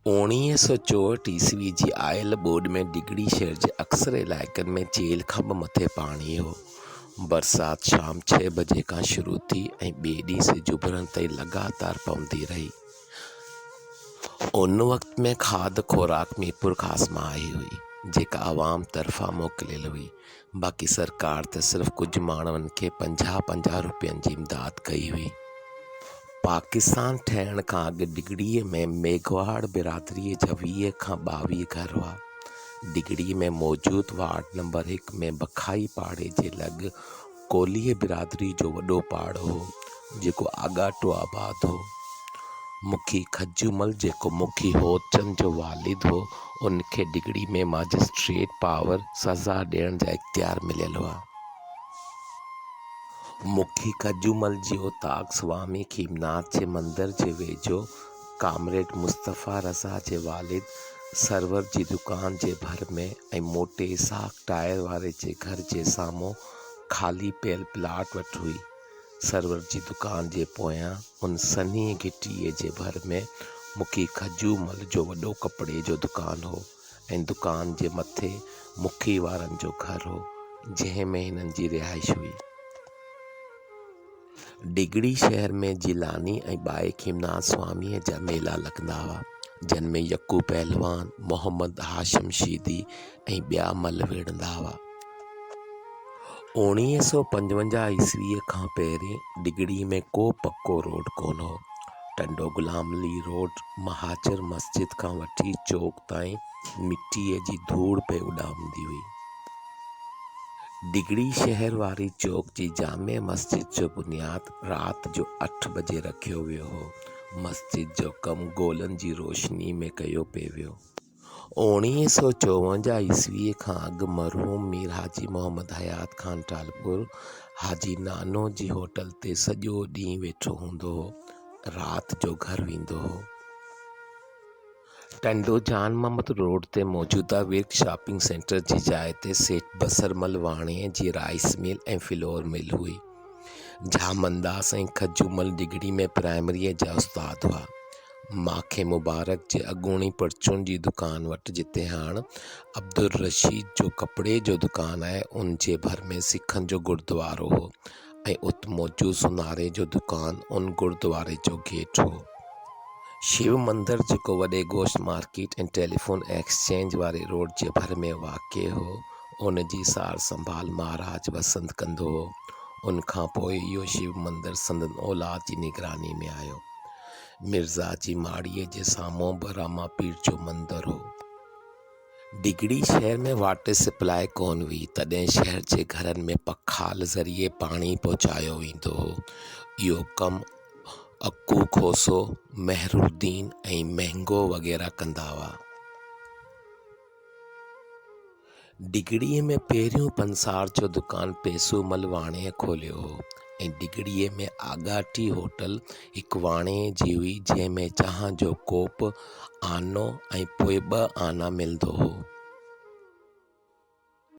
1964 عيسوي جي آيل ٻوڏ ۾ ڊگهڙي شهر جي اڪثر علائقن ۾ چيلهه کان به مٿي پاڻي هو. برسات شام ڇهه بجي کان شروع ٿي ۽ ٻئي ڏينهن سج اڀرڻ تائين لڳاتار پوندي رهي. ان وقت ۾ کاڌ خوراڪ ميرپورخاص مان آئي هئي، جيڪا عوام طرفان موڪليل هئي. باقي سرڪار ته صرف ڪجهه ماڻهن کي پنجاهه پنجاهه روپين جي امداد ڪئي هئي. پاڪستان ٺهڻ کان اڳ ڊگهڙيء ۾ ميگهواڙ برادريء جا 20 کان 22 گهر هئا. ڊگهڙي ۾ موجود وارڊ نمبر هڪ ۾ بکائي پاڙي جي لڳ ڪولهي برادري جو وڏو پاڙو هو، جيڪو آڳاٽو آباد هو. مکي کجومل جيڪو مکي هوتچند جو والد هو، ان کي ڊگهڙي ۾ ماجسٽريٽ پاور، سزا ڏيڻ جا اختيار مليل هئا. مکي کجومل جي اوطاق سوامي کيمناٿ جي مندر جي ويجهو ڪامريڊ مصطفيٰ رضا جي والد سرور جي دڪان جي ڀر ۾ ۽ موٽي اسحاق ٽائر واري جي گهر جي سامهون خالي پيل پلاٽ وٽ هئي. سرور جي دڪان جي پويان ان سنهي گهٽيء جي ڀر ۾ مکي کجو مل جو وڏو ڪپڙي جو دڪان هو ۽ دڪان جي مٿي مکي وارن جو گهر هو، جنهن ۾ هنن جي رهائش هئي. ڊگهڙي شهر ۾ جيلاني ۽ ٻائي کيمناٿ سواميء جا ميلا لڳندا هئا، جن ۾ يڪو پهلوان، محمد هاشم شيدي ۽ ٻيا ملهه وڙهندا هئا. 1955 عيسويء کان پهرين ڊگهڙي ۾ ڪو پڪو روڊ ڪونه هو. ٽنڊو غلام علي روڊ مهاجر مسجد کان وٺي چوڪ تائين مٽيء جي ڌوڙ پئي اڏامندي هئي. ڊگهڙي شهر واري چوڪ جي جامع مسجد جو بنياد رات جو اٺ بجي رکيو ويو هو. مسجد جو ڪم گولن جي روشني ۾ ڪيو پئي ويو. 1954 عيسويء کان اڳ مرحوم مير حاجي محمد حيات خان ٽالپر حاجي نانو جي هوٽل تي سڄو ڏينهن ويٺو هوندو هو. رات جو گهر ويندو هو. ٽنڊو جان محمد روڊ تي موجوده ورڪ شاپنگ سينٽر جي جاء تي سيٺ بصرمل واڻيي جي رائيس مل ۽ فلور مل هئي. جھامنداس ۽ کجومل ڊگهڙي ۾ پرائمريء جا استاد هئا. ماکي مبارڪ جي اڳوڻي پرچون جي دڪان وٽ جتي هاڻ عبدالرشيد جو ڪپڙي جو دڪان آهي ان جي ڀر ۾ سکن جو گردوارو هو ۽ ات موجود سوناري جو دڪان ان گردواري جو گيٽ هو. شو مندر جيڪو وڏي گوشت مارڪيٽ ۽ ٽيليفون ايڪسچينج واري روڊ جي ڀر ۾ واقع هو، ان جي سار سنڀال مهاراج وسنت ڪندو هو. ان کان پوء اهو شو مندر سندن اولاد جي نگراني ۾ آيو. مرزا جي ماڙيء جي سامهون به راما پير جو مندر هو. ڊگهڙي شهر ۾ واٽر سپلاء ڪونه هئي، تڏهن شهر جي گهرن ۾ پکال ذريعي پاڻي پهچايو ويندو هو. اهو ڪم اڪو کوسو، مهرالدين ۽ مهنگو وغيره ڪندا هئا. ڊگهڙي ۾ پهريون پنسار جو دڪان پيسو مل واڻيي کوليو هو ۽ ڊگهڙي ۾ آڳاٽي هوٽل هڪ واڻيي جي هئي، جنهن ۾ چانهه جو ڪوپ آنو ۽ پوء ٻه آنا ملندو هو.